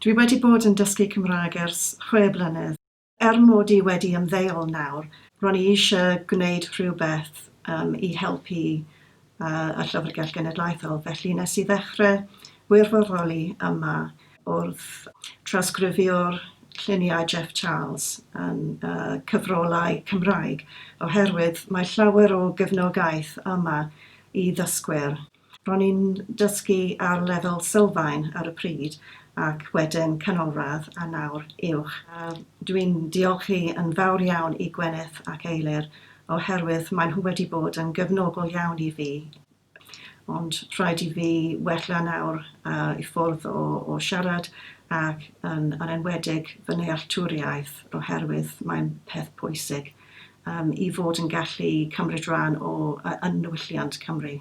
Dwi wedi bod yn dysgu Cymraeg ers 6 blynedd. Er mod i wedi ymddeol nawr, ro'n i eisiau gwneud rhywbeth um, i helpu y Llyfrgell Genedlaethol, felly nes i ddechrau wirfoddoli yma wrth trawsgrifio'r lluniau Jeff Charles yn cyfrolau Cymraeg, oherwydd mae llawer o gefnogaeth yma i ddysgwyr. Ro'n i'n dysgu ar lefel sylfaen ar y pryd ac wedyn canolradd a nawr uwch. Dwi'n diolchi yn fawr iawn i Gwyneth ac Eilir oherwydd maen nhw wedi bod yn gefnogol iawn i fi, ond rhaid i fi wella nawr i ffwrdd o, o siarad ac yn, yn enwedig fy nealltwriaeth oherwydd mae'n peth pwysig um, i fod yn gallu cymryd rhan o, yn niwylliant Cymru.